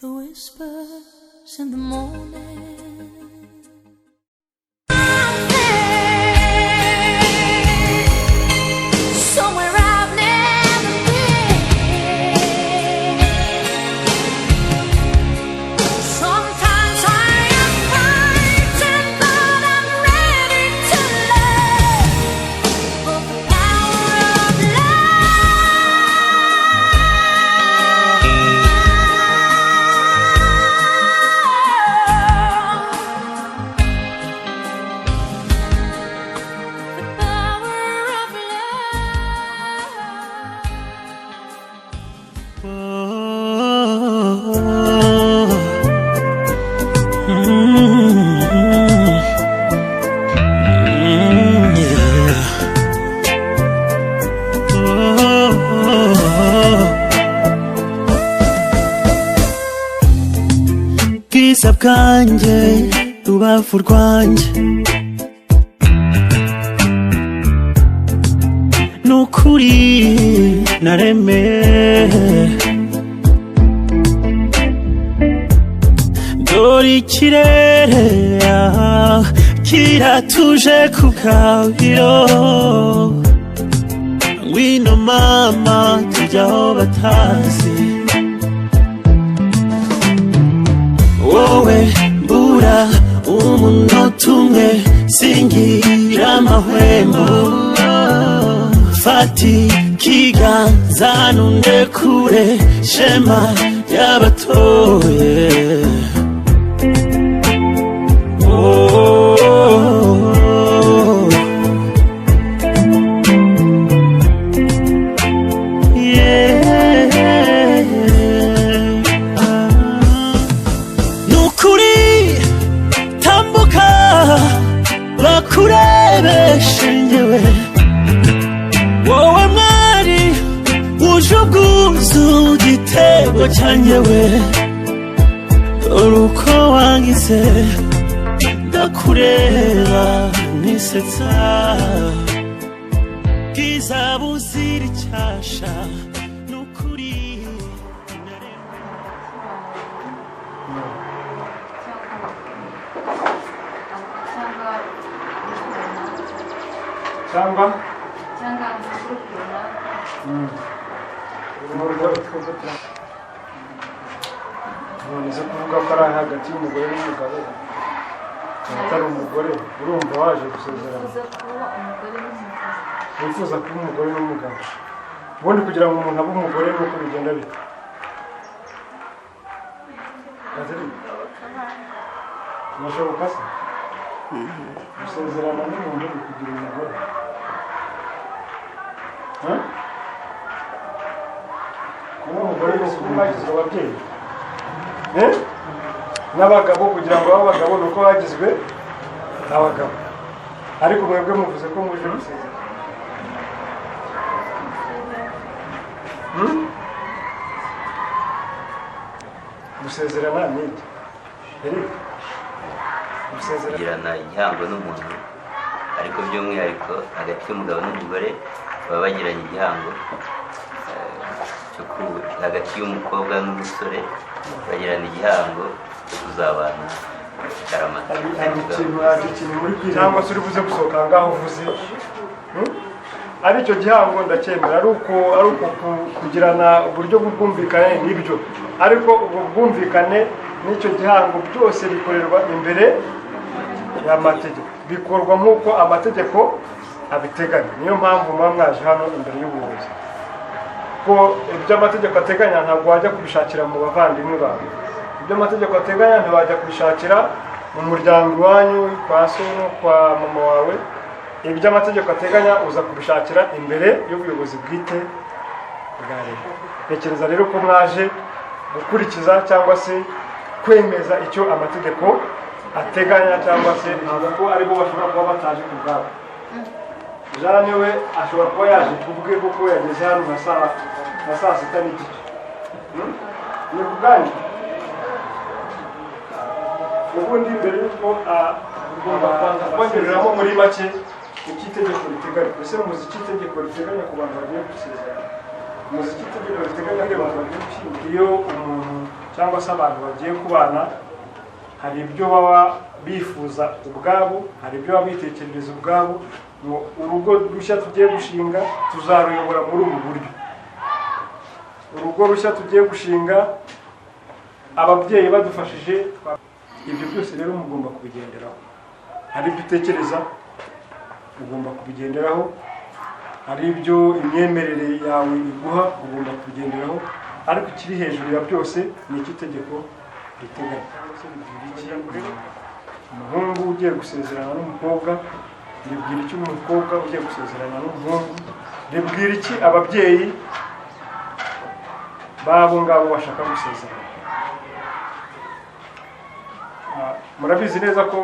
The whispers in the morning. Somewhere I've never been. Sometimes I am frightened, but I'm ready to love. For the power of love. The power of love. Oh, yeah. Oh, bwiza bwanjye, rubavu rwanjye, nukuri naremeye. Dore ikirere, ah, kiratuje ku bwawe. Ngwino mama, tujya aho batazi. Wowe mbura umunota umwe singira amahwemo. Fata ikiganza nundekure, shema ry'abatoye. Oh, yeah. Nukuri tambuka bakurebeshe njyewe, wowe mwari wuje ubwuzu, gitego cyanjyewe. Dore uko wangize, ndakureba nisetsa. Bwiza buzira icyasha, nukuri. Cyangwa Cyangwa cyangwa groupe runaka. None se kuvuga ko ari hagati y'umugore n'umugabo, akaba atari umugore, urumva waje gusezerana? Wifuza kuba umugore n'umugabo. Wifuza kuba umugore n'umugabo. Ubundi kugira ngo umuntu abe umugore ni uko bigenda bite? Patrick, birashoboka se gusezerana n'umuntu bikugira umugore? Huh? Kuba umugore ni uko bagizwe ababyeyi. Eh? N'abagabo kugira ngo babe abagabo ni uko bagizwe abagabo, ariko mwebwe muvuze ko muje gusezerana. Gusezerana ni iki, Eric? Gusezerana Kugirana igihango n'umuntu, ariko by'umwihariko hagati y'umugabo n'umugore baba bagiranye igihango hagati y'umukobwa n'umusore bagirana igihango cyo kuzabana akaramata. Hari ikintu muri kwirinda cyangwa se uri buze gusohoka aha ngaho uvuze, Ari icyo gihango ndacyemera, ari uko kugirana uburyo bw'ubwumvikane nibyo, ariko ubwo bwumvikane n'icyo gihango byose bikorerwa imbere y'amategeko, bikorwa nk'uko amategeko abiteganya. Niyo mpamvu muba mwaje hano imbere y'ubuyobozi, ko ibyo amategeko ateganya ntabwo wajya kubishakira mu bavandimwe bawe, ibyo amategeko ateganya ntiwajya kubishakira mu muryango iwanyu kwa so no kwa mama wawe. Ibyo amategeko ateganya uza kubishakira imbere y'ubuyobozi bwite bwa leta. Ntekereza rero ko mwaje gukurikiza cyangwa se kwemeza icyo amategeko ateganya, cyangwa se ntabwo ko aribo bashobora kuba bataje ku bwabo. Jeanne we ashobora kuba yaje ku bwe kuko yageze hano nka saa 6:30. Ni ku bwanyu. Ubundi mbere y'uko ugomba kubanza kubanyuriramo muri make icyo itegeko riteganya. Ese muzi icyo itegeko riteganya ku bantu bagiye gusezerana? Muzi icyo itegeko riteganya ku bantu bagiye gushyingira? Iyo umuntu cyangwa se abantu bagiye kubana hari ibyo baba bifuza ubwabo, hari ibyo baba bitekerereza ubwabo, ngo urugo rushya tugiye gushinga tuzaruyobora muri ubu buryo, urugo rushya tugiye gushinga ababyeyi badufashije. Ibyo byose rero mugomba kubigenderaho. Hari ibyo utekereza ugomba kubigenderaho, hari ibyo imyemerere yawe iguha ugomba kubigenderaho, ariko ikiri hejuru ya byose ni icyo itegeko riteganya. Umuhungu ugiye gusezerana n'umukobwa, ribwira iki umukobwa ugiye gusezerana n'umuhungu, ribwira iki ababyeyi b'abo ngabo bashaka gusezerana. Murabizi neza ko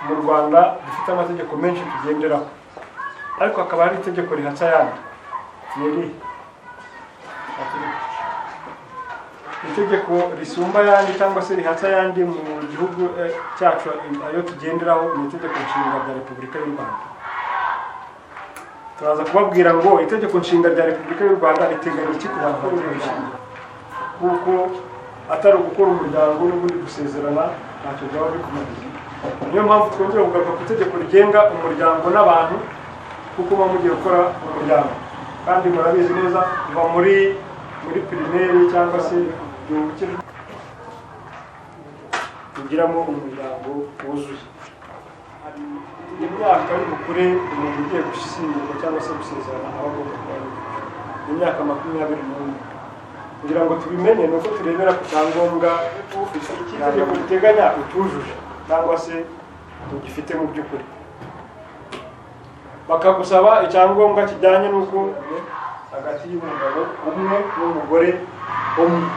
mu Rwanda dufite amategeko menshi tugenderaho, ariko hakaba hari itegeko rihatse ayandi. Ni irihe? Itegeko risumba ayandi cyangwa se rihatse ayandi mu gihugu cyacu ayo tugenderaho ni itegeko nshinga rya Repubulika y'u Rwanda. Turaza kubabwira ngo itegeko nshinga rya Repubulika y'u Rwanda riteganya iki ku bantu bagiye gushyingirwa, kuko atari ugukora umuryango n'ubundi gusezerana ntacyo byaba bikumariye. Niyo mpamvu twongera kugaruka ku itegeko rigenga umuryango n'abantu, kuko muba mugiye gukora umuryango, kandi murabizi neza kuva muri primaire cyangwa se tugiramo umuryango wuzuye. Hari imyaka y'ubukure umuntu ugiye gushyingirwa cyangwa se gusezerana aba agomba kuba yujuje, imyaka 21. Kugira ngo tubimenye ni uko turebera ku cyangombwa itegeko riteganya utujuje cyangwa se tugifite mu by'ukuri. Bakagusaba icyangombwa kijyanye n'uko hagati y'umugabo umwe n'umugore umwe.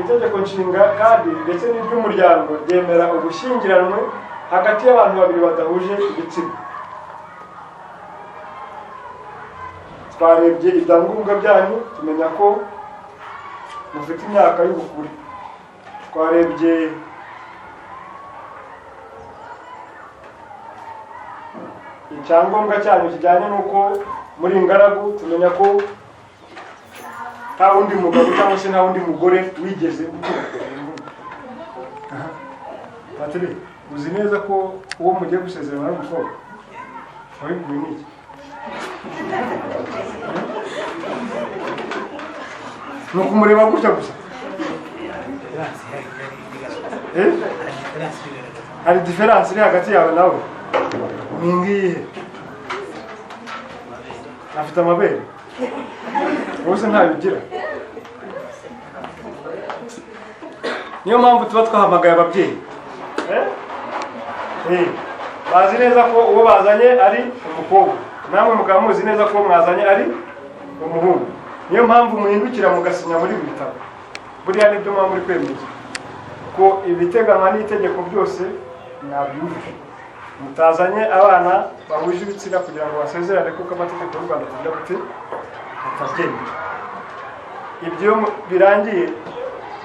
Itegeko nshinga kandi ndetse n'iry'umuryango ryemera ubushyingiranwe hagati y'abantu babiri badahuje ibitsina. Twarebye ibyangombwa byanyu tumenya ko mufite imyaka y'ubukure, twarebye icyangombwa cyanyu kijyanye n'uko muri ingaragu, tumenya ko nta wundi mugabo cyangwa se nta wundi mugore wigeze utura. Patiri, uzi neza ko uwo mugiye gusezerana ari umukobwa? Wabibwiwe n'iki? Ni ukumureba gutya gusa? Hari diferanse iri hagati yawe nawe? Ni ngiyihe? Afite amabere? Wowe ntayo ugira? Niyo mpamvu tuba twahamagaye ababyeyi. Bazi neza ko uwo bazanye ari umukobwa, namwe mukaba muzi neza ko uwo mwazanye ari umuhungu. Niyo mpamvu muhindukira mugasinya muri ibi bitabo. Buriya nibyo muba muri kwemeza ko ibiteganywa n'itegeko byose mwabyujuje. Mutazanye abana bahuje ibitsina kugira ngo basezerane, kuko amategeko y'u Rwanda atagira gute atabyemera. Ibyo birangiye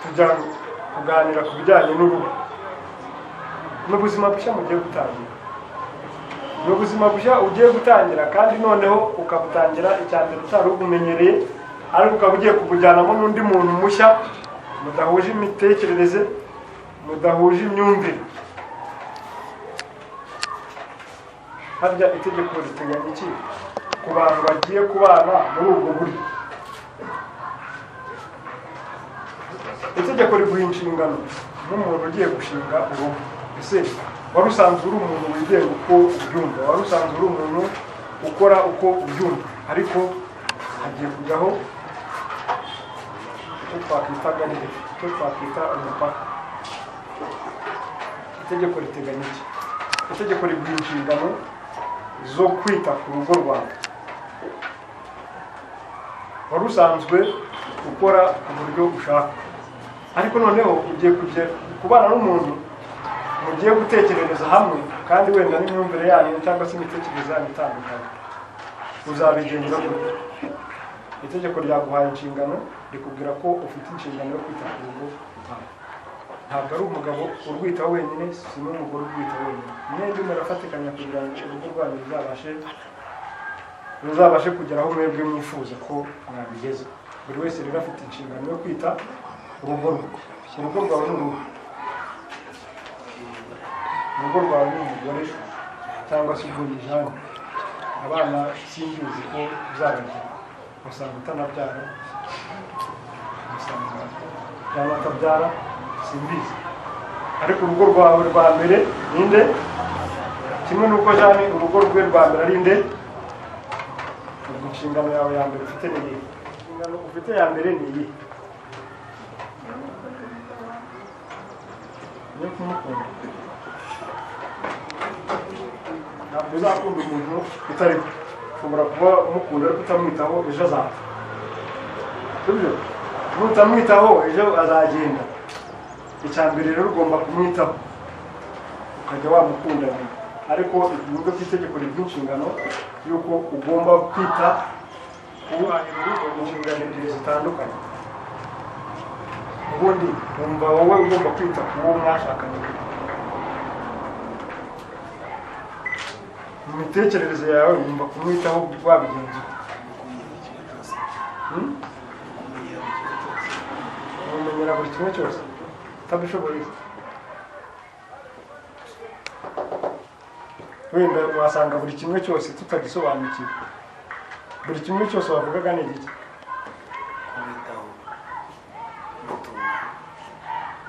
tujya kuganira ku bijyanye n'urugo n'ubuzima bushya mugiye gutangira. Ni ubuzima bushya ugiye gutangira, kandi noneho ukabutangira icya mbere utari ubumenyereye, ariko ukaba ugiye kubujyanamo n'undi muntu mushya mudahuje imitekerereze, mudahuje imyumvire. Harya itegeko riteganya iki ku bantu bagiye kubana muri ubwo buryo? Itegeko riguha inshingano nk'umuntu ugiye gushinga urugo. Ese wari usanzwe uri umuntu wigenga uko ubyumva, wari usanzwe uri umuntu ukora uko ubyumva, ariko hagiye kujyaho icyo twakwita garire, icyo twakwita umupaka. Itegeko riteganya iki? Itegeko riguha inshingano zo kwita ku rugo rwawe. Wari usanzwe ukora ku buryo ushaka, ariko noneho ugiye kujya kubana n'umuntu mugiye gutekerereza hamwe, kandi wenda n'imyumvire yanyu cyangwa se imitekerereze yanyu itandukanye. Uzabigenza gute? Itegeko ryaguhaye inshingano, rikubwira ko ufite inshingano yo kwita ku rugo rwawe. Ntabwo ari umugabo urwitaho wenyine, si n'umugore urwitaho wenyine. Mwembi murafatikanya kugira ngo urugo rwanyu ruzabashe kugera aho mwebwe mwifuza ko mwabigeza, Buri wese rero afite inshingano yo kwita urugo rwe. Urugo rwawe ni uruhe? Urugo rwawe ni umugore cyangwa se ubwo Jane, abana simbizi ko uzabagira, usanga utanabyara, usanga cyangwa atabyara, simbizi. Ariko urugo rwawe rwa mbere ninde? Kimwe n'uko Jane urugo rwe rwa mbere ari nde? Ubwo inshingano yawe ya mbere ufite ni iyihe? Inshingano ufite ya mbere ni iyihe? Niyo kumukunda. Ntabwo uzakunda umuntu utariho. Ushobora kuba umukunda ariko utamwitaho, ejo azapfa, sibyo? Nutamwitaho ejo azagenda. Icya mbere rero ugomba kumwitaho, ukajya wamukunda nyuma. Ariko ibibuga by'itegeko rivuga inshingano y'uko ugomba kwita ku inshingano ebyiri zitandukanye. Ubundi wumva wowe ugomba kwita ku wo mwashakanye gute? Mu mitekerereze yawe wumva kumwitaho wabigenza ute? Umumenyera buri kimwe cyose utabishoboye se? Wenda wasanga buri kimwe cyose tutagisobanukiwe. Buri kimwe cyose wavugaga ni igiki? Kumwitaho, kumutunga,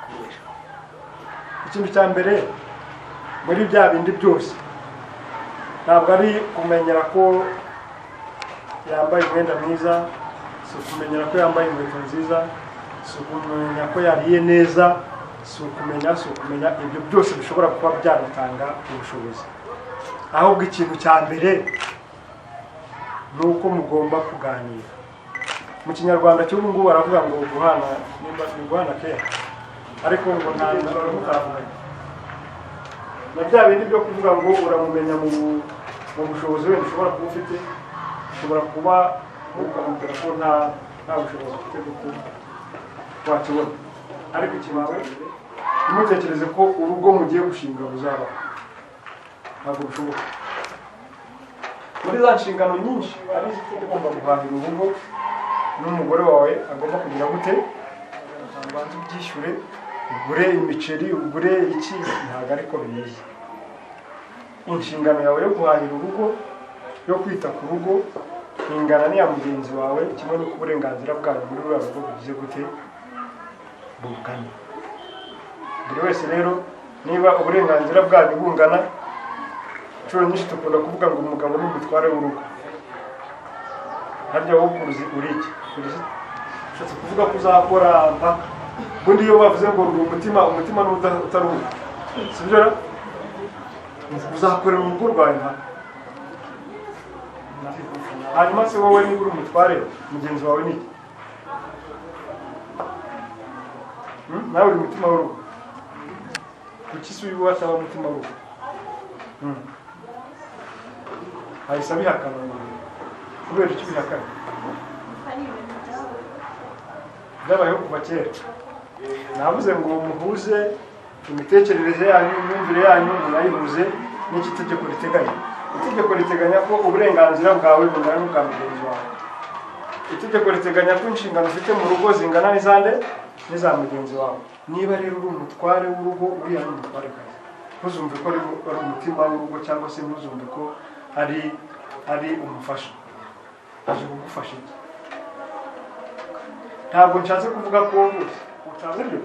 kumubeshaho. Ikintu cya mbere muri bya bindi byose ntabwo ari kumenyera ko yambaye umwenda mwiza, si ukumenyera ko yambaye inkweto nziza, si ukumenya ko yariye neza, si ukumenya ibyo byose bishobora kuba byanatanga ubushobozi. Ahubwo ikintu cya mbere ni uko mugomba kuganira. Mu Kinyarwanda cy'ubu ngubu baravuga ngo guhana, nimba ni guhana kera, ariko ngo nta mutavuganye. Na bya bindi byo kuvuga ngo uramumenya mu bushobozi wenda ushobora kuba ufite, ushobora kuba ukamubwira ko nta bushobozi ufite kuko wakibona. Ariko ikibawe ntimutekereze ko urugo mugiye gushinga ruzabaho, ntabwo bishoboka. Muri za nshingano nyinshi ari ugomba guhahira urugo n'umugore wawe agomba kugira gute? Ubanze ubyishyure, ugure imiceri, ugure iki, ntabwo ariko bimeze. Inshingano yawe yo guhahira urugo, yo kwita ku rugo, ingana n'iya mugenzi wawe, kimwe n'uko uburenganzira bwanyu muri ruriya rugo bugize gute? Bungana. Buri wese rero niba uburenganzira bwanyu bungana, inshuro nyinshi dukunda kuvuga ngo umugabo ni umutware w'urugo. Harya wowe uruzi uri iki? Ushatse kuvuga ko uzakora mpaka. Ubundi iyo bavuze ngo uri umutima, umutima ni utari uwo, sibyo ra? Uzakorera urugo rwawe mpaka. Hanyuma se wowe niba uri umutware, mugenzi wawe ni iki? Nawe uri umutima w'urugo. Kuki se uyu ataba umutima w'urugo? Hahise abihakana ngo kubera icyo ubihakana? Byabayeho kuva kera. Navuze ngo muhuze imitekerereze yanyu, imyumvire yanyu, munayihuze n'icyo itegeko riteganya. Itegeko riteganya ko uburenganzira bwawe bungana n'ubwa mugenzi wawe. Itegeko riteganya ko inshingano ufite mu rugo zingana n'izande n'iza mugenzi wawe. Niba rero uri umutware w'urugo, uriya ni umutware kazi. Ntuzumve ko ari umutima w'urugo, cyangwa se ntuzumve ko ari umufasha. Aje kugufasha iki? Ntabwo nshatse kuvuga ko utazi ibyo.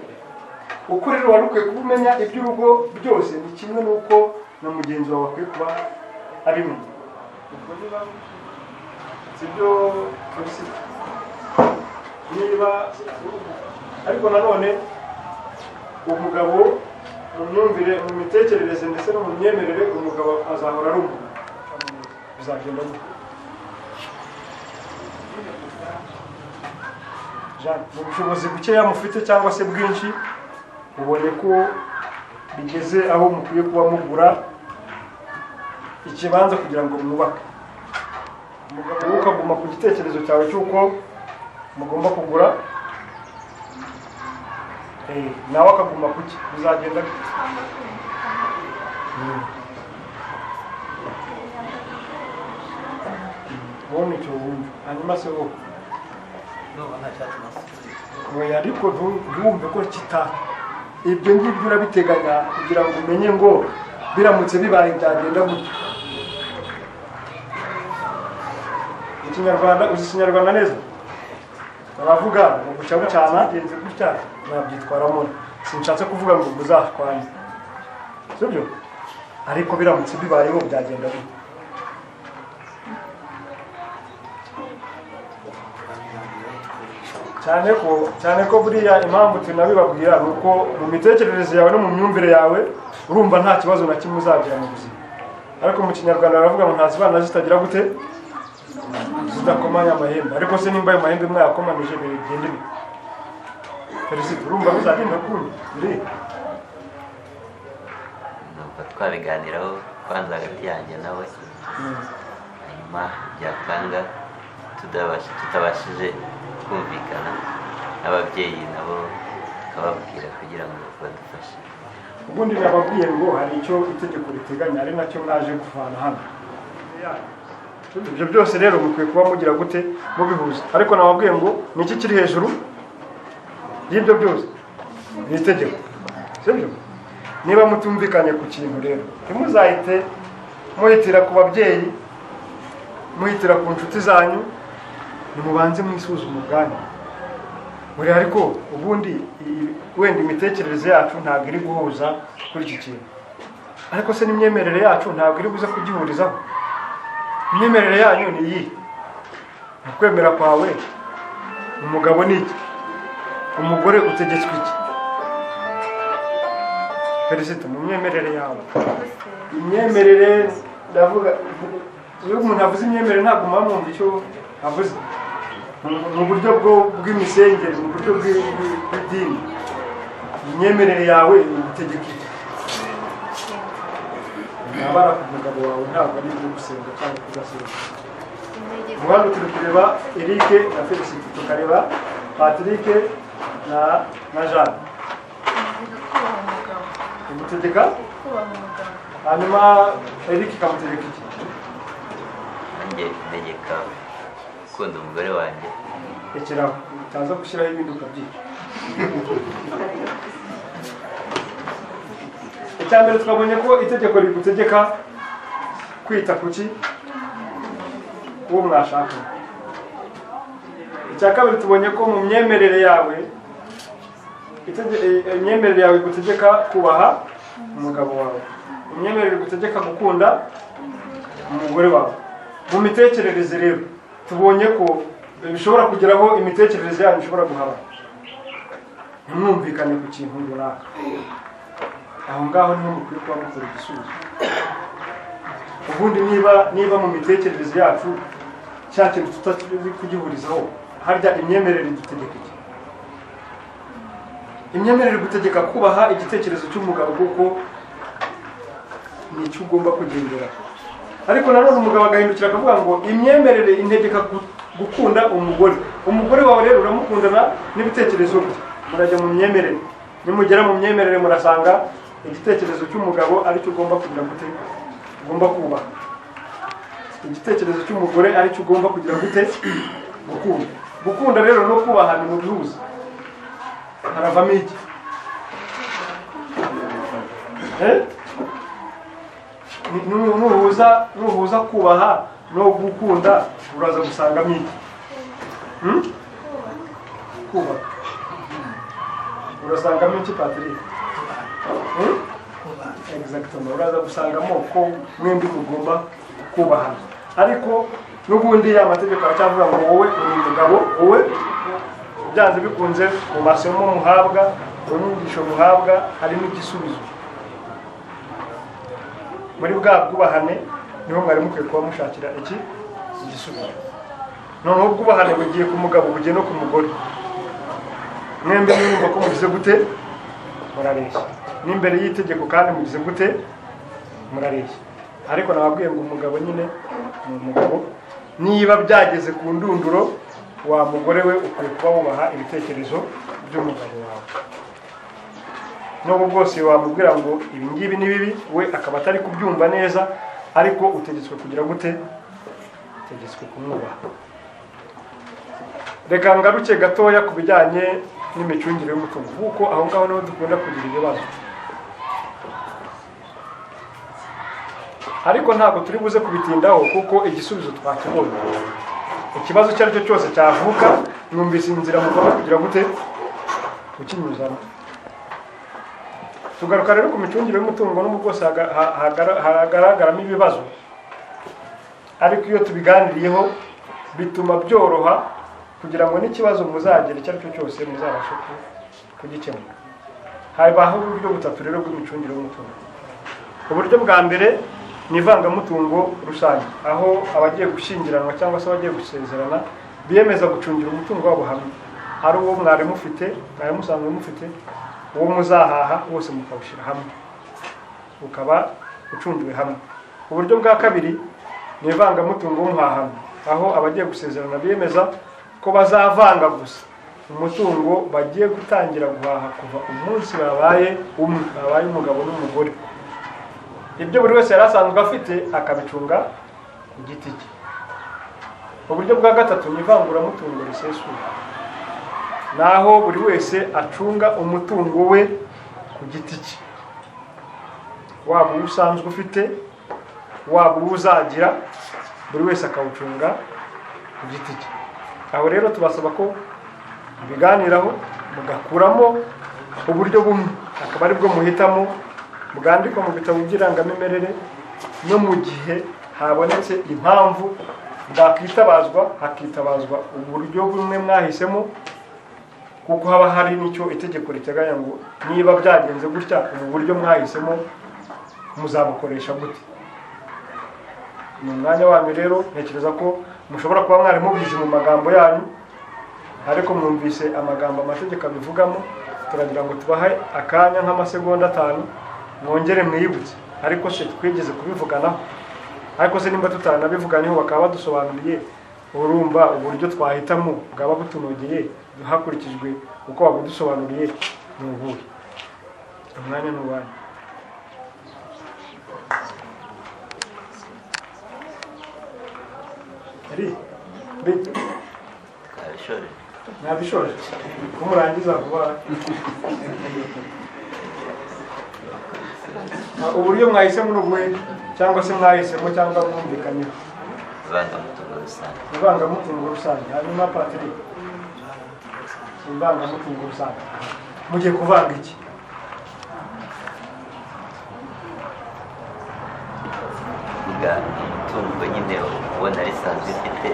Uko rero wari ukwiye kuba umenya iby'urugo byose ni kimwe n'uko na mugenzi wawe akwiye kuba abimenya. Ubwo niba sibyo polisi, niba ariko nanone umugabo mu myumvire, mu mitekerereze ndetse no mu myemerere, umugabo azahora ari umugabo. Bizagenda gute? Jean, mu bushobozi bukeya mufite cyangwa se bwinshi, ubonye ko bigeze aho mukwiye kuba mugura ikibanza kugira ngo mwubake. Umugabo wowe ukaguma ku gitekerezo cyawe cy'uko mugomba kugura, nawe akaguma kuki, bizagenda bite? Wowe nicyo wumva. Hanyuma se wowe Ndumva nta cyatuma Oya, ariko ntiwumve ko kita ibyo ngibyo urabiteganya kugira ngo umenye ngo biramutse bibaye byagenda gutya. Ikinyarwanda, uzi Ikinyarwanda neza? Baravuga ngo guca bucana genze gutya nabyitwaramo. Sinshatse kuvuga ngo muzashwane, sibyo? Ariko biramutse bibayeho byagenda gutya. Cyane ko buriya impamvu tunabibabwira ni uko mu mitekerereze yawe no mu myumvire yawe urumva nta kibazo na kimwe uzagira mu buzima. Ariko mu Kinyarwanda baravuga ngo ntazibana zitagira gute, zidakomanya amahembe. Ariko se nimba ayo mahembe mwayakomanije bigenda bite? Perezida, urumva bizagenda kundi biri Numva twabiganiraho kwanza hagati yanjye nawe, hanyuma byakanga tutabashije kumvikana n'ababyeyi nabo tukababwira kugira ngo badufashe. Ubundi nababwiye ngo hari icyo itegeko riteganya, ari nacyo mwaje kuvana hano. Ibyo byose rero mukwiye kuba mugira gute, mubihuza. Ariko nababwiye ngo ni iki kiri hejuru y'ibyo byose? Ni itegeko, sibyo? Niba mutumvikanye ku kintu rero ntimuzahite muhitira ku babyeyi, muhitira ku nshuti zanyu, nimubanze mwisuzume ubwanyu. Buri ariko ubundi wenda imitekerereze yacu ntabwo iri guhuza kuri iki kintu, ariko se n'imyemerere yacu ntabwo iri buze kugihurizaho. Imyemerere yanyu ni iyi: mu kwemera kwawe umugabo ni iki, umugore utegetswe iki? Felicite, mu myemerere yawe, imyemerere ndavuga, iyo umuntu avuze imyemerere ntabwo muba mwumva icyo avuze. Mu buryo bw'imisengere, mu buryo bw'idini, imyemerere yawe igutegeka iki? Nabara ku mugabo wawe ntabwo ari ibyo gusenga cyangwa kudasenga. Ubu hano turi kureba Eric na Felicite, tukareba Patrick na Jeanne. Igutegeka hanyuma Eric ikamutegeka iki? Nanjye ntegeka gukunda umugore wanjye. Rekeraho, utaza gushyiraho ibindi ukabyica. Icya mbere twabonye ko itegeko rigutegeka kwita ku ki, uwo mwashakanye. Icya kabiri tubonye ko mu myemerere yawe, imyemerere yawe igutegeka kubaha umugabo wawe, imyemerere igutegeka gukunda umugore wawe. Mu mitekerereze rero tubonye ko bishobora kugeraho imitekerereze yanyu ishobora guhabana, ntimwumvikane ku kintu runaka. Aho ngaho niho mukwiye kuba mukora igisubizo. Ubundi niba mu mitekerereze yacu cya kintu tutari kugihurizaho, harya imyemerere idutegeka iki? Imyemerere igutegeka kubaha igitekerezo cy'umugabo kuko ni icyo ugomba kugendera. Ariko nanone umugabo agahindukira akavuga ngo imyemerere integeka gukunda umugore. Umugore wawe rero uramukundana n'ibitekerezo bye, murajya mu myemerere. Nimugera mu myemerere murasanga igitekerezo cy'umugabo aricyo ugomba kugira gute, ugomba kubaha. Igitekerezo cy'umugore aricyo ugomba kugira gute, gukunda. Gukunda rero no kubaha ni mu bihuza, haravamo iki? Nuhuza kubaha no gukunda uraza gusangamo iki? Kubaha. Urasangamo iki, Patrick? Exactement. Uraza gusangamo ko mwembi mugomba kubahana. Ariko n'ubundi ya mategeko aracyavuga ngo wowe uri umugabo, wowe byanze bikunze mu masomo muhabwa, mu nyigisho muhabwa harimo igisubizo. Muri bwa bwubahane niho mwari mukwiye kuba mushakira iki igisubizo. Noneho ubwubahane bugiye ku mugabo, bugiye no ku mugore. Mwembi mwumva ko mugize gute, murareshya. N'imbere y'itegeko kandi mugize gute, murareshya. Ariko nababwiye ngo umugabo nyine ni umugabo, niba byageze ku ndunduro wa mugore we ukwiye kuba wubaha ibitekerezo by'umugabo wawe. Nubwo bwose wamubwira ngo ibi ngibi ni bibi, we akaba atari kubyumva neza, ariko utegetswe kugira gute, utegetswe kumwubaha. Reka ngaruke gatoya ku bijyanye n'imicungire y'umutungo, kuko aho ngaho niho dukunda kugira ibibazo, ariko ntabwo turi buze kubitindaho kuko igisubizo twakibonye. Ikibazo icyo ari cyo cyose cyavuka, mwumvise inzira mugomba kugira gute kukinyuzamo. Tugaruka rero ku micungire y'umutungo, n'ubwo bwose hagaragaramo ibibazo, ariko iyo tubiganiriyeho bituma byoroha kugira ngo n'ikibazo muzagira icyo ari cyo cyose muzabashe kugikemura. Habaho uburyo butatu rero bw'imicungire y'umutungo. Uburyo bwa mbere ni ivangamutungo rusange, aho abagiye gushyingiranwa cyangwa se abagiye gusezerana biyemeza gucungira umutungo wabo hamwe, ari uwo mwari mufite, mwari musanzwe mufite, uwo muzahaha wose mukawushyira hamwe, ukaba ucungiwe hamwe. Uburyo bwa kabiri ni ivangamutungo w'umuhahano, aho abagiye gusezerana biyemeza ko bazavanga gusa umutungo bagiye gutangira guhaha kuva umunsi babaye umwe, babaye umugabo n'umugore. Ibyo buri wese yari asanzwe afite akabicunga ku giti cye. Uburyo bwa gatatu ni ivanguramutungo risesuye, naho buri wese acunga umutungo we ku giti cye, waba uwo usanzwe ufite, waba uwo uzagira, buri wese akawucunga ku giti cye. Aho rero tubasaba ko mubiganiraho mugakuramo uburyo bumwe, akaba aribwo muhitamo, bwandikwa mu bitabo by'irangamimerere, no mu gihe habonetse impamvu bwakwitabazwa hakitabazwa uburyo bumwe mwahisemo, kuko haba hari n'icyo itegeko riteganya ngo niba byagenze gutya ubu buryo mwahisemo muzabukoresha gute. Ni umwanya wanyu rero, ntekereza ko mushobora kuba mwari mubizi mu magambo yanyu, ariko mwumvise amagambo amategeko abivugamo. Turagira ngo tubahe akanya nk'amasegonda 5 mwongere mwiyibutse, ariko se twigeze kubivuganaho, ariko se nimba tutanabivuganyeho bakaba badusobanuriye, urumva uburyo twahitamo bwaba butunogeye hakurikijwe uko babudusobanuriye ni ubuhe? Umwanya ni uwanyu. Nabishoje kumurangiza vuba. Uburyo mwahisemo n'ubuhe, cyangwa se mwahisemo cyangwa mwumvikanyeho? Ivangamutungo rusange. Ivangamutungo rusange. Hanyuma Patrick, ivangamutungo rusange mugiye kuvanga iki? Kuvuga umutungo nyine ubona risanzwe ifite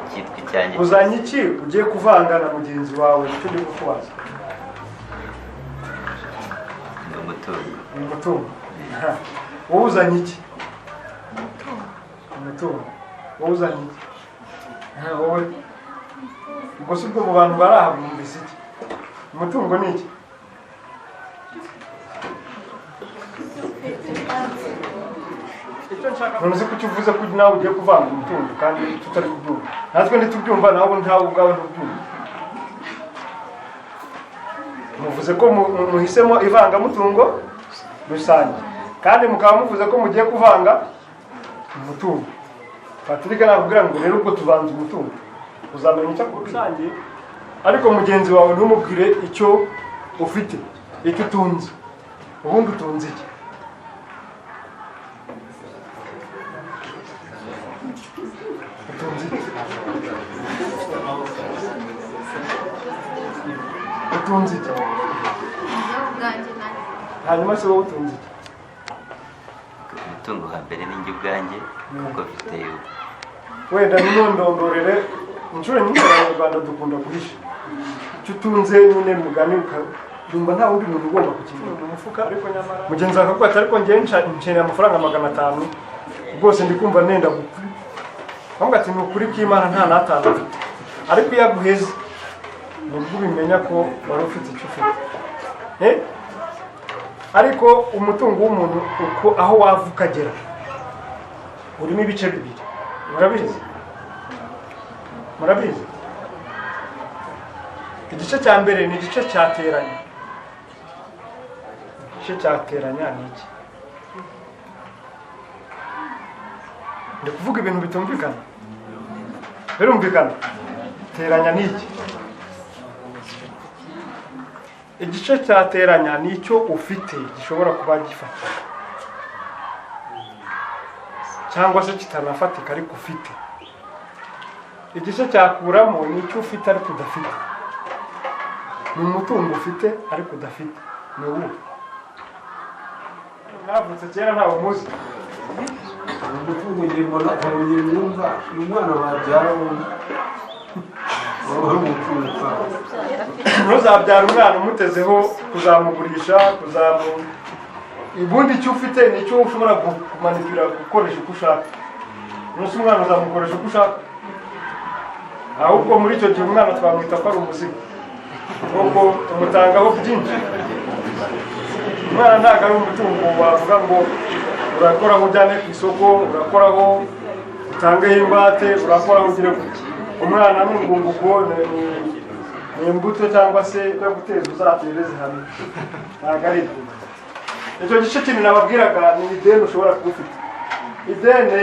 icyitwa icyanjye. Uzanye iki ugiye kuvanga na mugenzi wawe? Icyo ndi kukubaza ni umutungo. Ni umutungo. Wowe uzanye iki? Umutungo. Wowe uzanye iki? Wowe ubwo si ubwo mu bantu bari aha bumvise iki? Umutungo ni iki? None se kuki uvuze ko nawe ugiye kuvanga umutungo kandi tutari kubyumva? Natwe ntitubyumva, nawe ntawe ubwawe ntubyumva. Muvuze ko muhisemo ivangamutungo rusange, kandi mukaba muvuze ko mugiye kuvanga umutungo. Patrick nakubwira ngo rero ubwo tuvanze umutungo uzamenya icyo rusange, ariko mugenzi wawe ntumubwire icyo ufite, icyo utunze. Ubundi utunze iki? Utunze iki? Utunze iki? Hanyuma se wowe utunze iki? Umutungo wa mbere ni njye ubwanjye, kuko mfite wenda ninondondorere inshuro nyinshi Abanyarwanda dukunda guhisha icyo utunze nyine, mugani ukumva nta wundi muntu ugomba kukigura mu mufuka, ariko nyamara mugenzi wawe akavuga ati ariko njye nkeneye amafaranga 500 rwose ndi kumva nenda gupfa. Avuga ati ni ukuri kw'Imana nta n'atanu mfite, ariko iyo aguheze nibwo ubimenya ko wari ufite icyo ufite. Ariko umutungo w'umuntu uko aho wava ukagera urimo ibice bibiri. Murabizi? Murabizi? Igice cya mbere ni igice cyateranya. Igice cyateranya ni iki? Ndi kuvuga ibintu bitumvikana. Birumvikana? Teranya ni iki? Igice cya teranya ni icyo ufite gishobora kuba gifatika cyangwa se kitanafatika ariko ufite. Igice cyakuramo ni icyo ufite ariko udafite, ni umutungo ufite ariko udafite. Ni uwuhe? Mwavutse kera, ntawe muzi. Umutungo ngiye mbona ngiye mwumva ni umwana babyara bombi, waba ari umutungo utanga. Ntuzabyara umwana umutezeho kuzamugurisha, kuzamu ubundi. Icyo ufite ni icyo ushobora kumanipira, gukoresha uko ushaka. Umunsi umwana uzamukoresha uko ushaka, ahubwo muri icyo gihe umwana twamwita ko ari umuzigo, kuko tumutangaho byinshi. Umwana ntabwo ari umutungo wavuga ngo urakoraho ujyane ku isoko, urakoraho utangeho ingwate, urakoraho ugire gutya. Umwana ni urwunguko, ni imbuto cyangwa se ibyo guteza uzatere zihamye, ntabwo ari ibyo. Icyo gice kintu nababwiraga ni ideni ushobora kuba ufite. Ideni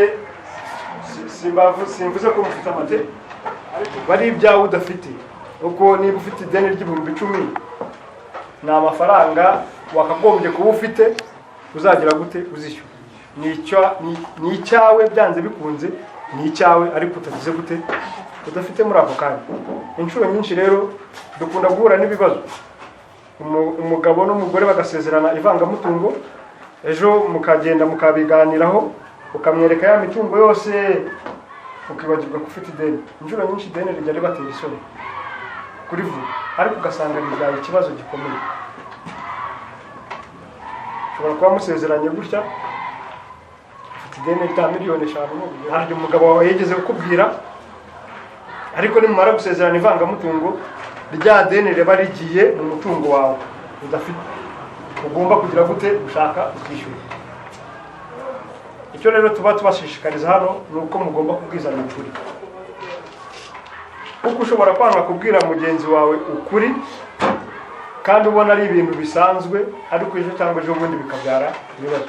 simvuze ko mufite amadeni, ariko bari ibyawe udafite. Kuko niba ufite ideni ry'ibihumbi 10, ni amafaranga wakagombye kuba ufite, uzagira gute uzishyura? Ni icyawe, byanze bikunze ni icyawe, ariko utagize gute, udafite muri ako kanya. Inshuro nyinshi rero dukunda guhura n'ibibazo, umugabo n'umugore bagasezerana ivangamutungo, ejo mukagenda mukabiganiraho, ukamwereka ya mitungo yose, ukibagirwa ko ufite ideni. Inshuro nyinshi ideni rijya ribatera isoni kurivuga, ariko ugasanga ribyaye ikibazo gikomeye. Ushobora kuba musezeranye gutya, ufite ideni rya miliyoni 5, hari igihe umugabo wawe yigeze kukubwira, ariko nimumara gusezerana ivangamutungo, rya deni riba rigiye mu mutungo wawe udafite, ugomba kugira gute, ushaka ukishyura. Icyo rero tuba tubashishikariza hano ni uko mugomba kubwizanya ukuri, kuko ushobora kwanga kubwira mugenzi wawe ukuri kandi ubona ari ibintu bisanzwe, ariko ejo cyangwa ejo bundi bikabyara ibibazo.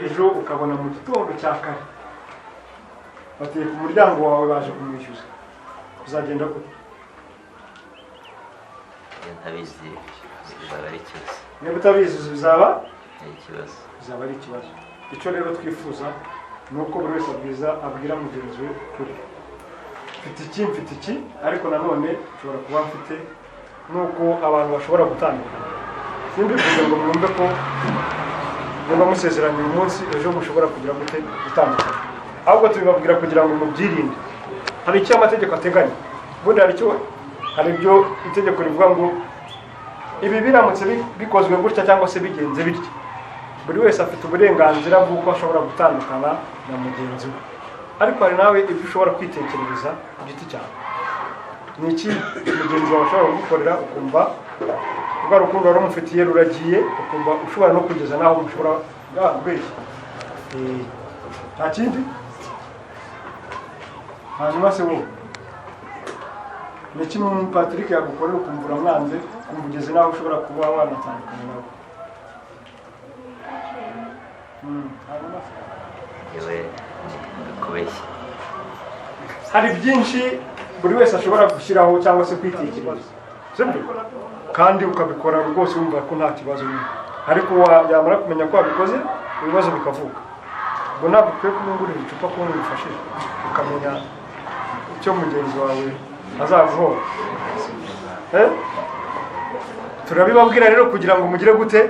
Ejo ukabona mu gitondo cya kare bateye ku muryango wawe, baje kumwishyuza, uzagenda gute? Iyo ntabizi bizaba ari ikibazo. Niba utabizi bizaba ari ikibazo. Bizaba ari ikibazo. Icyo rero twifuza ni uko buri wese abwira mugenzi we ukuri: mfite iki, mfite iki, ariko nanone nshobora kuba mfite nuko abantu bashobora gutandukana. Simbivuze ngo mwumve ko niba musezeranye uyu munsi, ejo mushobora kugira gute, gutandukana. Ahubwo tubibabwira kugira ngo mubyirinde. Hari icyo amategeko ateganya ubundi, hari ibyo itegeko rivuga ngo ibi biramutse bikozwe gutya cyangwa se bigenze bitya, buri wese afite uburenganzira bw'uko ashobora gutandukana na mugenzi we. Ariko hari nawe ibyo ushobora kwitekerereza ku giti cyawe. Ni iki mugenzi wawe ashobora kugukorera ukumva rwa rukundo wari umufitiye ruragiye, ukumva ushobora no kugeza n'aho mushobora kubeshya? Nta kindi. Hanyuma se wowe, ni iki Patrick yagukorera ukumva uramwanze, ukumva ugeze n'aho ushobora kuba wanatandukana nawe? Hanyuma se? Yewe, kubeshya. Hari byinshi buri wese ashobora gushyiraho cyangwa se kwitekereza, sibyo? Kandi ukabikora rwose wumva ko nta kibazo nyine, ariko yamara kumenya ko wabikoze, ibibazo bikavuka. Ubwo ntabwo ukwiye kumwungurira icupa ko wifashije, ukamenya icyo mugenzi wawe azaguhora. Eh? Turabibabwira rero kugira ngo mugire gute,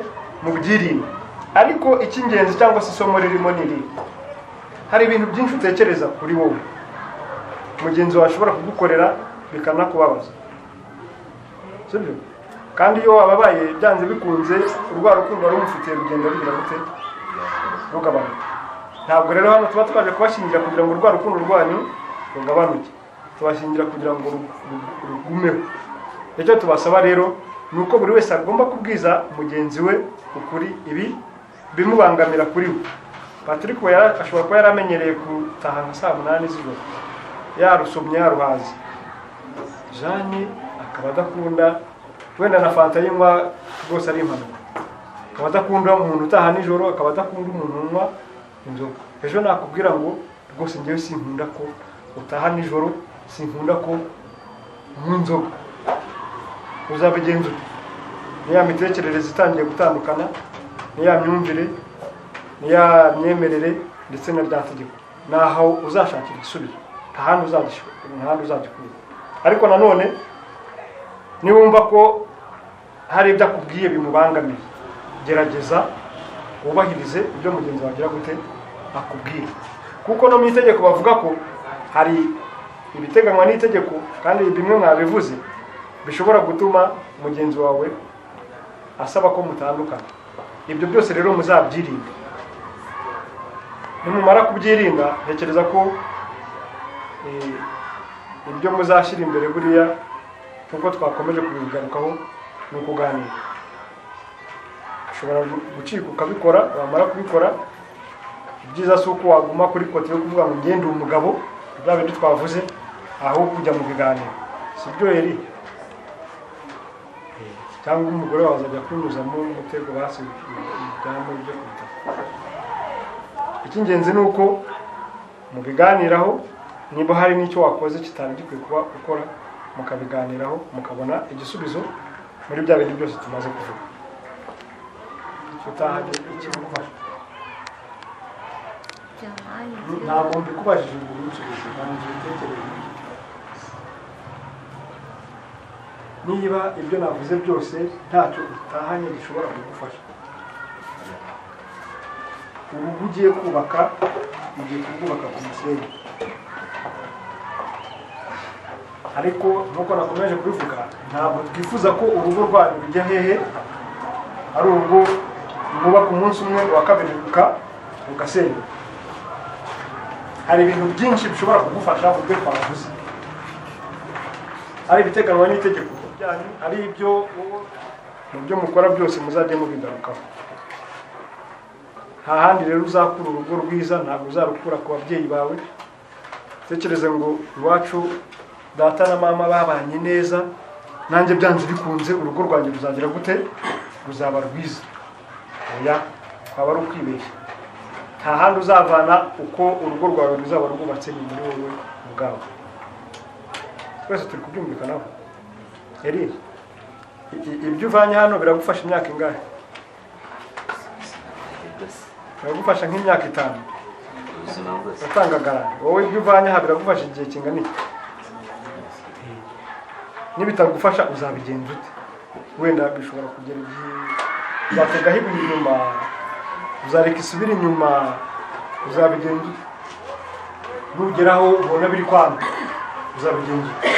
mubyirinde. Ariko icy'ingenzi cyangwa se isomo ririmo ni iri: hari ibintu byinshi utekereza kuri wowe mugenzi wawe ashobora kugukorera bikanakubabaza, sibyo? Kandi iyo wababaye, byanze bikunze urwa rukundo wari umufitiye rugenda rugira gute, rugabanuka. Ntabwo rero hano tuba twaje kubashyingira kugira ngo urwa rukundo rwanyu rugabanuke, tubashyingira kugira ngo rugumeho. Icyo tubasaba rero ni uko buri wese agomba kubwiza mugenzi we ukuri ibi bimubangamira kuri we. Patrick we ashobora kuba yaramenyereye gutaha nka saa 8 z'ijoro, yarusomye, yaruhaze. Jeanne akaba adakunda wenda na fanta yinywa rwose ari impanuka, akaba adakunda umuntu utaha nijoro, akaba adakunda umuntu unywa inzoga. Ejo nakubwira ngo rwose njyewe sinkunda ko utaha nijoro. Sinkunda ko unywa inzoga. Uzabigenza ute? Ni ya mitekerereze itangiye gutandukana, ni ya myumvire, ni ya myemerere, ndetse na rya tegeko. Ni aho uzashakira igisubizo, nta handi uzagikura. Ariko nanone niwumva ko hari ibyo akubwiye bimubangamiye, gerageza wubahirize ibyo mugenzi wawe agira gute akubwira, kuko no mu itegeko bavuga ko hari ibiteganywa n'itegeko, kandi bimwe mwabivuze bishobora gutuma mugenzi wawe asaba ko mutandukana. Ibyo byose rero muzabyirinde. Nimumara kubyirinda, ntekereza ko ibyo muzashyira imbere buriya, nk'uko twakomeje kubigarukaho, ni ukuganira. Ushobora gucika ukabikora, wamara kubikora, ibyiza si uko waguma kuri kote yo kuvuga ngo ngende umugabo, bya bindi twavuze, aho kujya mu biganiro. Si byo eri? Cyangwa umugore wawe azajya kunyuzamo umutego basi ibyamu byo ku butaka. Icy'ingenzi ni uko mubiganiraho, niba hari n'icyo wakoze kitari gikwiye kuba ukora, mukabiganiraho, mukabona igisubizo muri bya bintu byose tumaze kuvuga. Utahanye ikigufasha? Ntabwo mbikubajije ngo ubinsubize, banza ubitekereze. Niba ibyo navuze byose ntacyo utahanye gishobora kugufasha, urugo ugiye kubaka ugiye kurwubaka ku musenyi. Ariko nk'uko nakomeje kubivuga, ntabwo twifuza ko urugo rwanyu rujya hehe, ari urugo mwubaka umunsi umwe, uwa kabiri rugasenyuka. Hari ibintu byinshi bishobora kugufasha mu byo twavuze, ari ibiteganywa n'itegeko byanyu, ari ibyo mu byo mukora byose muzajye mubigarukaho. Nta handi rero uzakura urugo rwiza, ntabwo uzarukura ku babyeyi bawe. Tekereze ngo iwacu data na mama babanye neza, nanjye byanze bikunze urugo rwanjye ruzagira gute? Ruzaba rwiza. Oya, kwaba ari ukwibeshya. Nta handi uzavana uko urugo rwawe ruzaba rwubatse, ni muri wowe ubwawe. Twese turi kubyumvikanaho. Eri, ibyo uvanye hano biragufasha imyaka ingahe? Biragufasha nk'imyaka 5. Utanga garante. Wowe ibyo uvanye aha biragufasha igihe kingana iki? Nibitagufasha uzabigenza ute? Wenda bishobora kugera igihe uzategaho ibuye inyuma, uzareka isubire inyuma, uzabigenza ute? Nugeraho ubona biri kwanga, uzabigenza ute?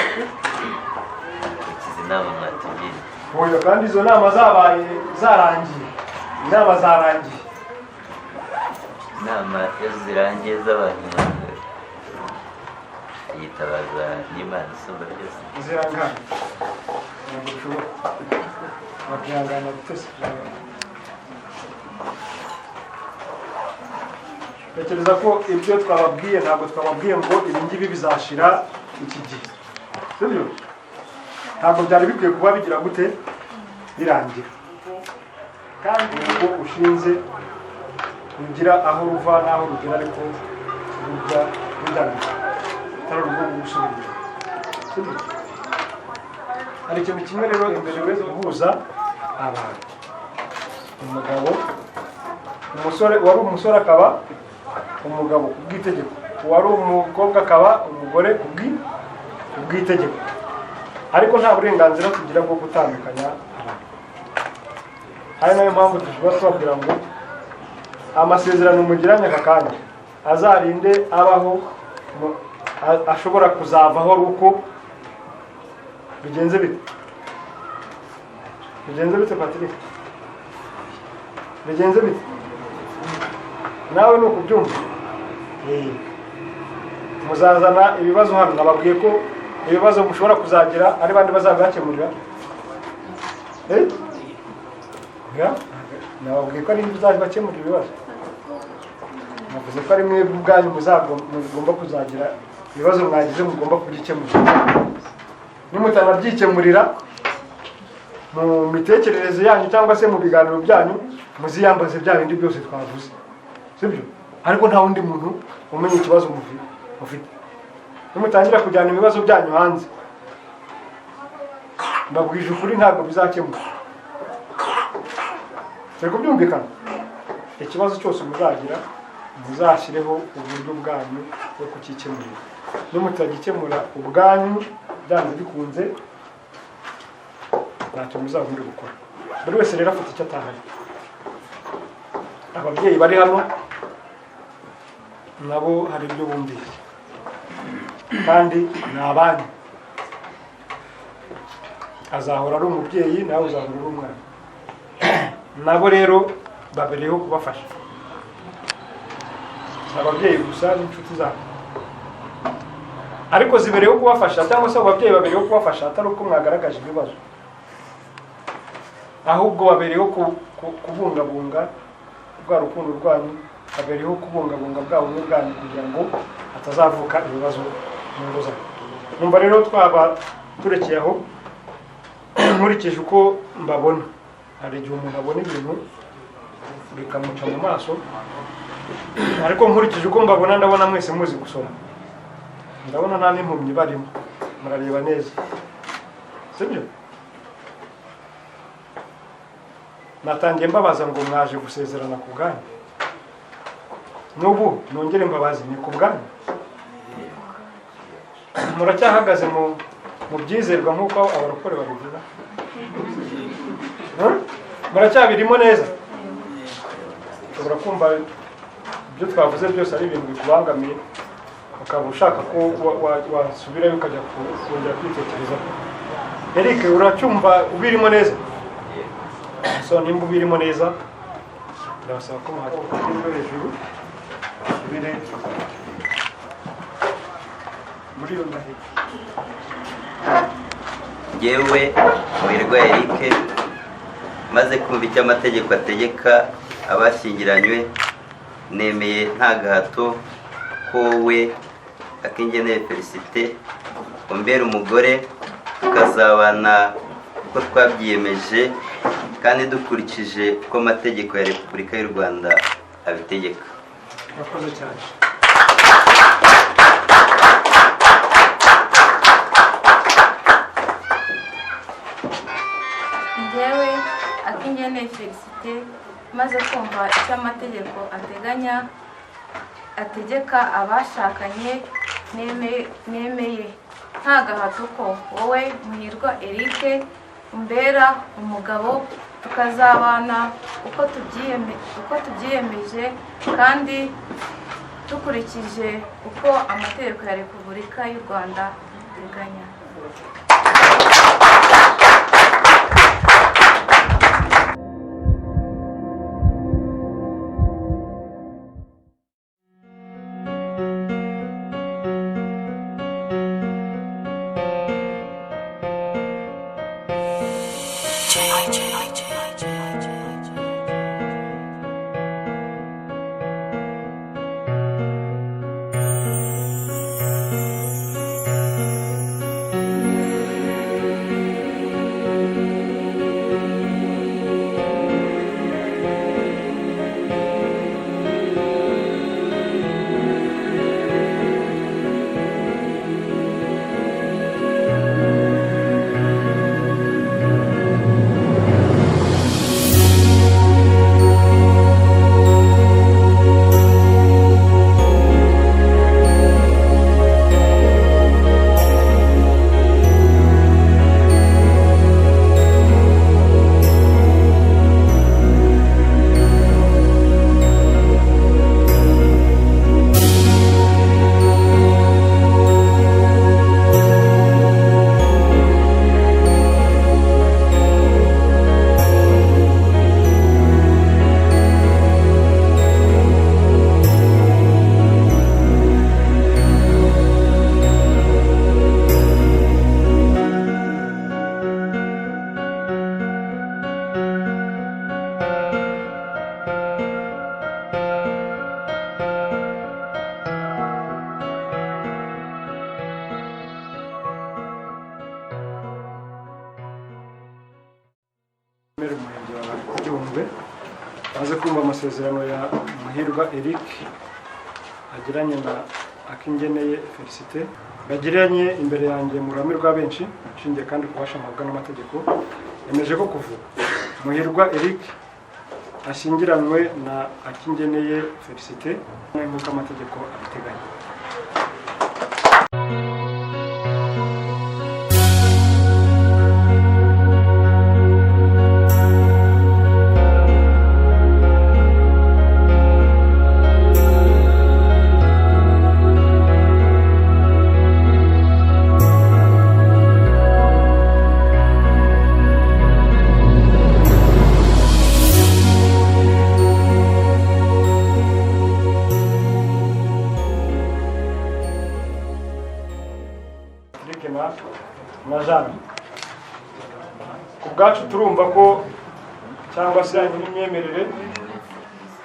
Inama mwatugira. Oya, kandi izo nama zabaye zarangiye. Inama zarangiye. Inama iyo zirangiye z'abantu yitabaza n'Imana isumba byose. Uzihangana. Ntabwo bishoboka. Wakwihangana gute se? Tekereza ko ibyo twababwiye, ntabwo twababwiye ngo ibi ngibi bizashira iki gihe. Sibyo? Ntabwo byari bikwiye kuba bigira gute birangira. Kandi ubwo ushinze ugira aho ruva n'aho rugera, ariko rujya rujya atari urugo gusubira. Sibyo? Hari ikintu kimwe rero imbere we guhuza abantu. Umugabo, umusore, wari umusore akaba umugabo ku bw'itegeko, wari umukobwa akaba umugore ku bw'itegeko. Ariko nta burenganzira tugira bwo gutandukanya abantu. Ari nayo mpamvu tushobora kubabwira ngo amasezerano mugiranye aka kanya azarinde abaho, ashobora kuzavaho ari uko bigenze bite? Bigenze bite Patrick? Bigenze bite? Nawe ni ukubyumva. Muzazana ibibazo hano, nababwiye ko ibibazo mushobora kuzagira ari bandi bazabibakemurira. Nababwiye ko ari muzabibakemurira ibibazo. Navuze ko ari mwebwe ubwanyu mugomba kuzagira ibibazo mwagize, mugomba kubyikemurira. Nimutanabyikemurira mu mitekerereze yanyu cyangwa se mu biganiro byanyu, muziyambaze bya bindi byose twavuze. Sibyo? Ariko nta wundi muntu umenya ikibazo mufite. Nimutangira kujyana ibibazo byanyu hanze, mbabwije ukuri ntabwo bizakemuka. Turi kubyumvikana? Ikibazo cyose muzagira, muzashyireho uburyo bwanyu bwo kukikemurira. Nimutagikemura ubwanyu, byanze bikunze ntacyo muzaba muri gukora. Buri wese rero afite icyo atahanye. Ababyeyi bari hano nabo hari ibyo bumvise, kandi ni abanyu. Azahora ari umubyeyi, nawe uzahora uri umwana. Nabo rero babereyeho kubafasha, si ababyeyi gusa, n'inshuti zabo, ariko zibereyeho kubafasha, cyangwa se abo babyeyi babereyeho kubafasha, atari uko mwagaragaje ibibazo, ahubwo babereyeho kubungabunga rwa rukundo rwanyu, babereyeho kubungabunga bwa bumwe bwanyu kugira ngo hatazavuka ibibazo mu ngo zanyu. Numva rero twaba turekeye aho. Nkurikije uko mbabona, hari igihe umuntu abona ibintu bikamuca mu maso, ariko nkurikije uko mbabona, ndabona mwese muzi gusoma, ndabona nta n'impumyi barimo, murareba neza, sibyo? Natangiye mbabaza ngo mwaje gusezerana ku bwanyu, n'ubu nongere mbabaze, ni ku bwanyu? Muracyahagaze mu byizerwa nk'uko abarokore babivuga? Muracyabirimo neza? Ushobora kumva ibyo twavuze byose ari ibintu bikubangamiye, ukaba ushaka ko wasubirayo ukajya kongera kwitekerezaho. Eric, uracyumva ubirimo neza? So nimba ubirimo neza, ndabasaba ko muhaguruka hejuru, musubire muri iyo ndahiro. Yewe Muhirwa Eric, maze kumva icyo amategeko ategeka abashyingiranywe, nemeye nta gahato ko wowe Akingeneye Felicite umbera umugore, tukazabana uko twabyiyemeje kandi dukurikije uko amategeko ya Repubulika y'u Rwanda abitegeka. Murakoze cyane. Njyewe Akingeneye Felicite, maze kumva icyo amategeko ateganya ategeka abashakanye, nemeye nta gahato ko wowe Muhirwa Eric umbera umugabo, tukazabana uko tubyiyemeje kandi dukurikije uko amategeko ya Repubulika y'u Rwanda ateganya. Umurenge wa Gihundwe, maze kumva amasezerano ya Muhirwa Eric agiranye na Akingeneye Felicite. Bagiranye imbere yanjye mu ruhame rwa benshi, nshingiye kandi ku bubasha mpabwa n'amategeko, yemeje ko kuva Muhirwa Eric ashyingiranywe na Akingeneye Felicite nk'uko amategeko abiteganya. Patrick na Jeanne, ku bwacu turumva ko cyangwa se n'imyemerere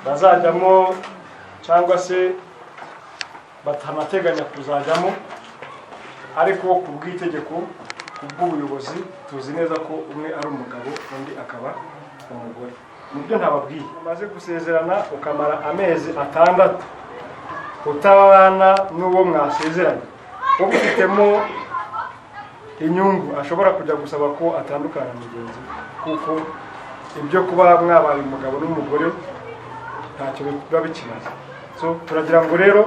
bazajyamo cyangwa se batanateganya kuzajyamo, ariko ku bw'itegeko, ku bw'ubuyobozi, tuzi neza ko umwe ari umugabo undi akaba umugore. Mu byo ntababwiye, umaze gusezerana ukamara amezi 6 utabana n'uwo mwasezeranye, ubifitemo inyungu ashobora kujya gusaba ko atandukana na mugenzi we, kuko ibyo kuba mwabaye umugabo n'umugore ntacyo biba bikimaze. So turagira ngo rero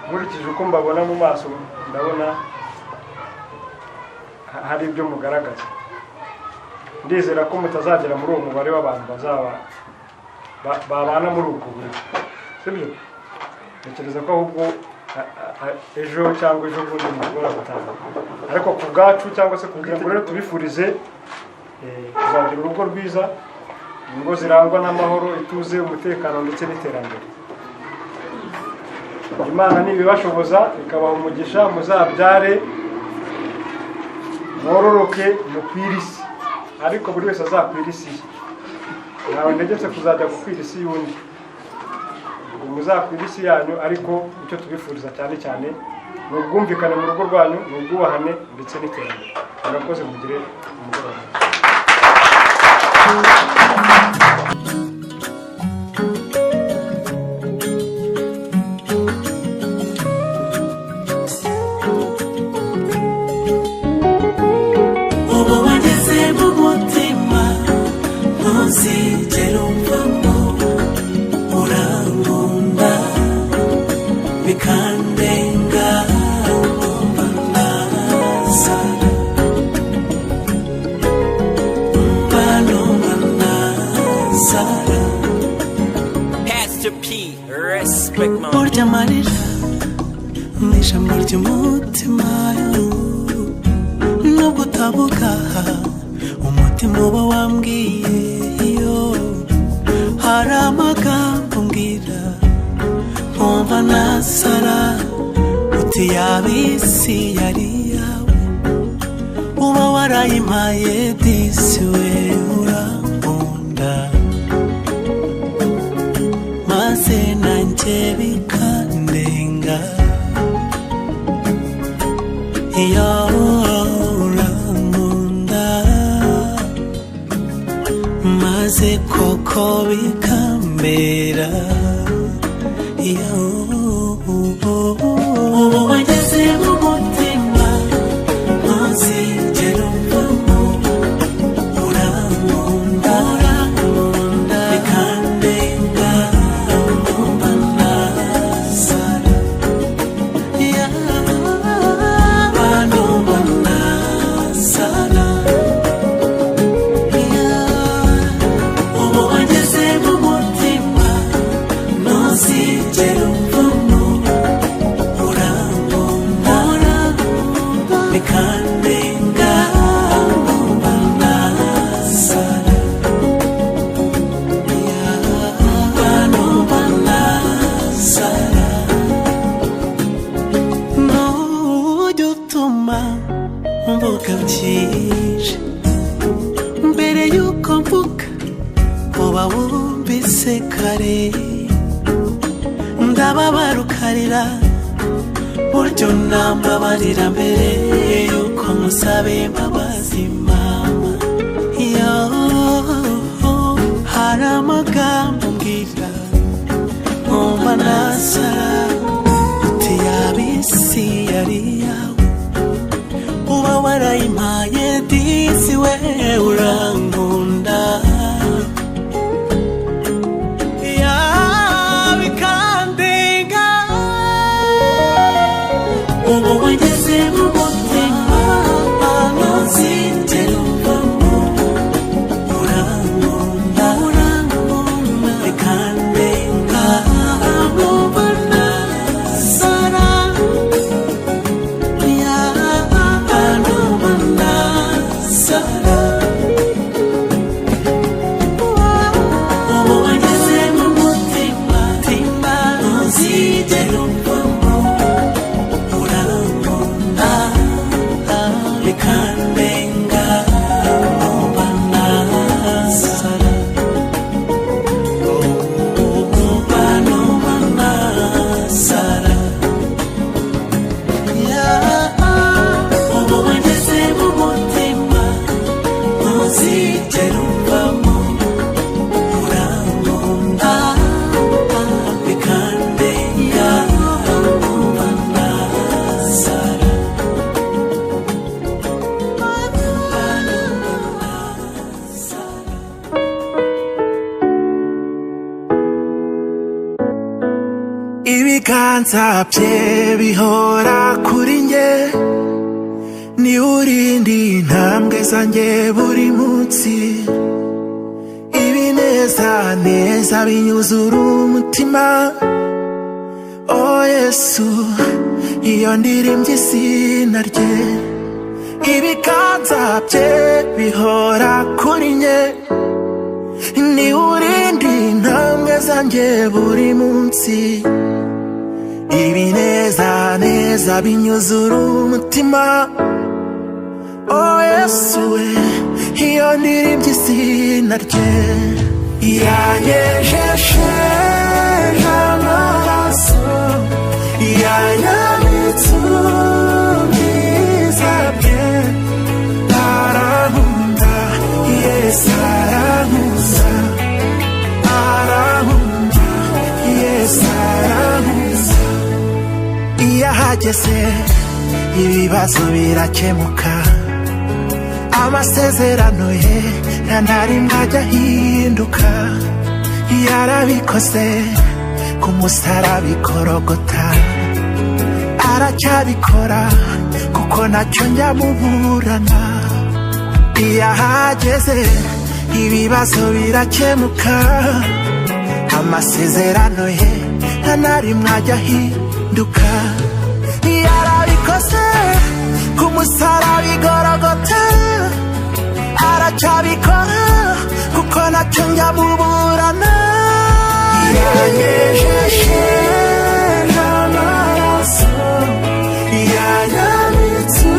nkurikije uko mbabona mu maso, ndabona hari ibyo mugaragaza. Ndizera ko mutazagera muri uwo mubare w'abantu bazaba babana muri ubwo buryo, sibyo? Ntekereza ko ahubwo ejo cyangwa ejo bundi mushobora gutanga, ariko ku bwacu cyangwa se kugira ngo rero tubifurize kuzagira urugo rwiza, ingo zirangwa n'amahoro, ituze, umutekano ndetse n'iterambere. Imana nibibashoboza ikabaha umugisha, muzabyare mwororoke mukwire isi, ariko buri wese azakwira isi ye. Ntawe ntegetse kuzajya gukwira isi y'undi, ngo muzakwire isi yanyu, ariko icyo tubifuriza cyane cyane ni ubwumvikane mu rugo rwanyu, ni ubwubahane ndetse n'iterambere. Murakoze, mugire umugoroba mwiza. Ubu wageze mu mutima, ntuzigera umvamo. Urankunda bikandenga, numva nasara, mba numva nasara. Pastor P, respect my Burya amarira ni ijambo ry'umutima, nubwo utavuga umutima uba wambwiye. Iyo hari amagambo mbwira nkumva nasara, uti yaba isi yari iyawe uba warayimpaye, disi we urankunda maze nanjye bikandenga. Iyo urankunda maze koko bikambera. Iyo ubu wageze mu mutima, ntuzigera umvamo. Urankunda bikandenga, numva nasara, numva nasara. Ubu wageze mu mutima, ntuzigera umvamo. Urankunda bikandenga, numva nasara, numva nasara. Nujya utuma mvuga byinshi mbere y'uko mvuga, uba wumvise kare. Ndababara ukarira, buryo nambabarira mbere y'uko musaba imbabazi mama. Iyo hari amagambo mbwira nkumva nasara, uti yaba isi Ntuzigera umvamo, urankunda bikandenga, numva nasara. Ibiganza bye bihora kuri njye, ni urindi intambwe zanjye buri munsi. Ibineza neza binyuzura umutima. O Yesu, iyo ndirimbye izina rye, ibiganza bye bihora kuri njye, ni urindi intambwe zanjye buri munsi. Ibineza neza binyuzura umutima. O Yesu we, iyo ndirimbye izina rye, yanyejesheje amaraso, yanyambitse ubwiza bwe. Arankunda Yesu, arankunda, arankunda Yesu, arankunda. Iyo ahageze ibibazo birakemuka, amasezerano ye nta na rimwe ajya ahinduka. Yarabikoze ku musaraba ikorogota, aracyabikora kuko nacyo njya muburana. Iyo ahageze ibibazo birakemuka, amasezerano ye nta na rimwe ajya ahinduka. Yarabikoze ku musaraba igorogota, aracyabikora kuko nacyo njya muburana. Yanyejeshe amaraso, yanyambitse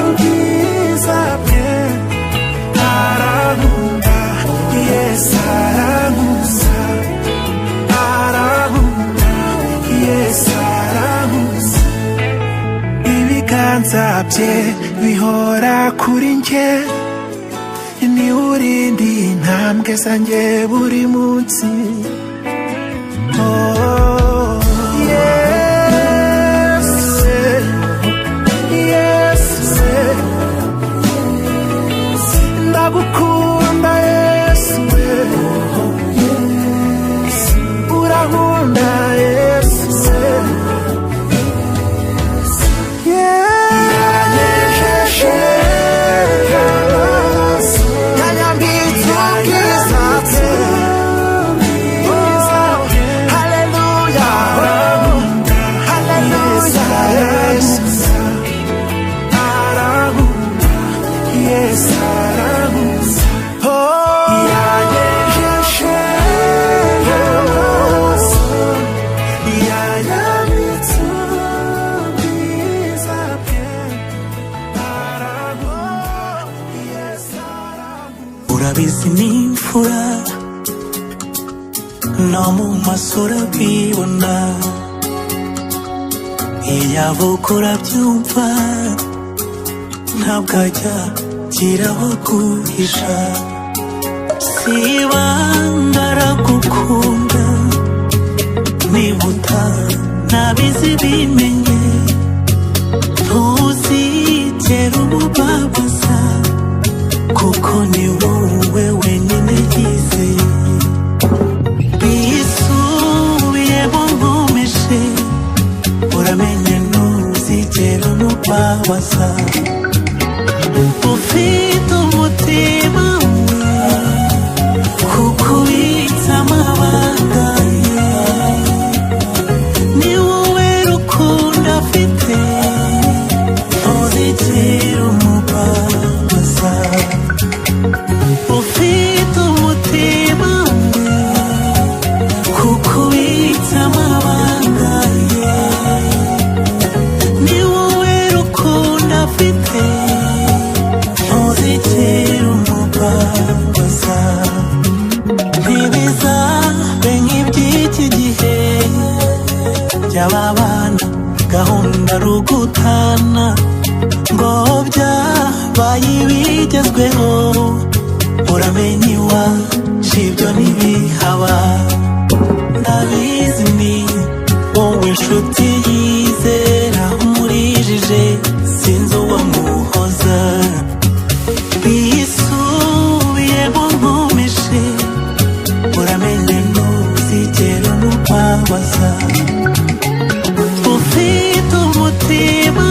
ubwiza bwe. Arankunda Yesu, arankunda, arankunda Yesu, arankunda. Ibiganza bye bihora kuri njye, ni urindi intambwe zanjye buri munsi. Oh, Yesu, Yesu, ndagukunda Yesu, urankunda Yesu. Yanyejeshe amaraso, yanyambitse ubwiza bwe. Oh, hallelujah, hallelujah, Yesu. Arankunda Yesu, arankunda. Oh, yanyejeshe amaraso, yanyambitse ubwiza bwe. Arankunda Yesu, arankunda. Urabizi ni imfura, no mu maso urabibona, iyo avuka urabyumva, ntabwo ajya agira aho guhisha. Si ibanga aragukunda, niba utanabizi bimenye, ntuzigere umubabaza, kuko ni wowe wenyine yizeye. Bisubiyemo nkomeje, uramenye ntuzigere umubabaza. Ufite umutima we kuko ubitse amabanga ye, ni wowe rukundo afite, ntuzigere umubabaza. Ufite umutima we kuko ubitse amabanga ye, ni wowe rukundo afite. Inshuti yizera umurijije, sinzi uwo muhoza. Yisubiyemo nkomeje, uramenye ntuzigere umubabaza. Ufite umutima